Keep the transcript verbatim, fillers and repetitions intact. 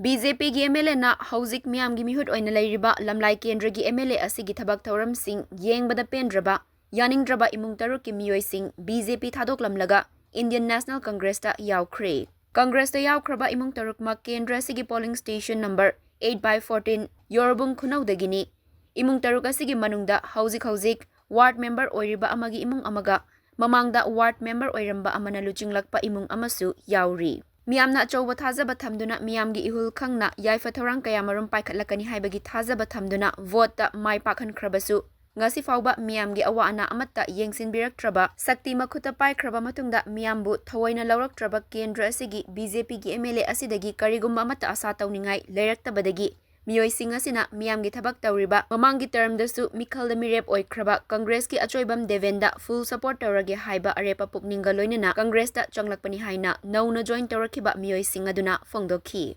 B J ꯄꯤꯒꯤ M L ꯑꯦꯅ ꯍꯧꯖꯤꯛ ꯃꯤꯌꯥꯝꯒꯤ ꯃꯤꯍꯨꯠ ꯑꯣꯏꯅ ꯂꯩꯔꯤꯕ ꯂꯝꯂꯥꯏ ꯀꯦꯟꯗ꯭ꯔꯒꯤ ꯑꯦꯝ ꯑꯦꯜ ꯑꯦ ꯑꯁꯤꯒꯤ ꯊꯕꯛ ꯊꯧꯔꯝꯁꯤꯡ ꯌꯦꯡꯕꯗ ꯄꯦꯟꯗ꯭ꯔꯕ, ꯌꯥꯅꯤꯡꯗ꯭ꯔꯕ ꯏꯃꯨꯡ ꯇꯔꯨꯛꯀꯤ ꯃꯤꯑꯣꯏꯁꯤꯡ ꯕꯤ ꯖꯦ ꯄꯤ ꯊꯥꯗꯣꯛꯂꯝꯂꯒ ꯏꯟꯗꯤꯌꯟ ꯅꯦꯁꯅꯦꯜ ꯀꯪꯒ꯭ꯔꯦꯁꯇ ꯌꯥꯎꯈ꯭ꯔꯦ꯫ ꯀꯪꯒ꯭ꯔꯦꯁꯇ ꯌꯥꯎꯈ꯭ꯔꯕ ꯏꯃꯨꯡ ꯇꯔꯨꯛꯃꯛ ꯀꯦꯟꯗ꯭ꯔ ꯑꯁꯤꯒꯤ polling station number eight by fourteen ꯌꯣꯔꯕꯨꯡ ꯈꯨꯅꯧꯗꯒꯤꯅꯤ꯫ ꯏꯃꯨꯡ ꯇꯔꯨꯛ ꯑꯁꯤꯒꯤ ꯃꯅꯨꯡꯗ ꯍꯧꯖꯤꯛ ꯍꯧꯖꯤꯛ ward member ꯑꯣꯏꯔꯤꯕ ꯑꯃꯒꯤ ꯏꯃꯨꯡ ꯑꯃꯒ ꯃꯃꯥꯡꯗ ward member ꯑꯣꯏꯔꯝꯕ ꯑꯃꯅ ꯂꯨꯆꯤꯡꯂꯛꯄ ꯏꯃꯨꯡ ꯑꯃꯁꯨ ꯌꯥꯎꯔꯤ꯫ ꯃꯤꯌꯥꯝꯅ ꯑꯆꯧꯕ ꯊꯥꯖꯕ ꯊꯝꯗꯨꯅ ꯃꯤꯌꯥꯝꯒꯤ ꯏꯍꯨꯜ ꯈꯪꯅ ꯌꯥꯏꯐ ꯊꯧꯔꯥꯡ ꯀꯌꯥꯃꯔꯨꯝ ꯄꯥꯏꯈꯠꯂꯛꯀꯅꯤ ꯍꯥꯏꯕꯒꯤ ꯊꯥꯖꯕ ꯊꯝꯗꯨꯅ voteꯇ ꯃꯥꯏ ꯄꯥꯛꯍꯟꯈ꯭ꯔꯕꯁꯨ, ꯉꯁꯤ ꯐꯥꯎꯕ ꯃꯤꯌꯥꯝꯒꯤ ꯑꯋꯥ ꯑꯅꯥ ꯑꯃꯠꯇ ꯌꯦꯡꯁꯤꯟꯕꯤꯔꯛꯇ꯭ꯔꯕ, ꯁꯛꯇꯤ ꯃꯈꯨꯠꯇ ꯄꯥꯏꯈ꯭ꯔꯕ ꯃꯇꯨꯡꯗ ꯃꯤꯌꯥꯝꯕꯨ ꯊꯑꯣꯏꯅ ꯂꯧꯔꯛꯇ꯭ꯔꯕ ꯀꯦꯟꯗ꯭ꯔ ꯑꯁꯤꯒꯤ ꯕꯤ ꯖꯦ ꯄꯤꯒꯤ ꯑꯦꯝ ꯑꯦꯜ ꯑꯦ ꯑꯁꯤꯗꯒꯤ ꯀꯔꯤꯒꯨꯝꯕ ꯑꯃꯠꯇ ꯑꯁꯥ ꯇꯧꯅꯤꯡꯉꯥꯏ ꯂꯩꯔꯛꯇꯕꯗꯒꯤ ꯃꯤꯑꯣꯏꯁꯤꯡ ꯑꯁꯤꯅ ꯃꯤꯌꯥꯝꯒꯤ ꯊꯕꯛ ꯇꯧꯔꯤꯕ, ꯃꯃꯥꯡꯒꯤ termꯗꯁꯨ ꯃꯤꯈꯜꯗ ꯃꯤꯔꯦꯞ ꯑꯣꯏꯈ꯭ꯔꯕ ꯀꯪꯒ꯭ꯔꯦꯁꯀꯤ ꯑꯆꯣꯏꯕꯝ ꯗꯦꯕꯦꯟꯗ full support ꯇꯧꯔꯒꯦ ꯍꯥꯏꯕ ꯑꯔꯦꯞꯄ ꯄꯨꯛꯅꯤꯡꯒ ꯂꯣꯏꯅꯅ ꯀꯪꯒ꯭ꯔꯦꯁꯇ ꯆꯪꯂꯛꯄꯅꯤ ꯍꯥꯏꯅ ꯅꯧꯅ join ꯇꯧꯔꯛꯈꯤꯕ ꯃꯤꯑꯣꯏꯁꯤꯡ ꯑꯗꯨꯅ ꯐꯣꯡꯗꯣꯛꯈꯤ꯫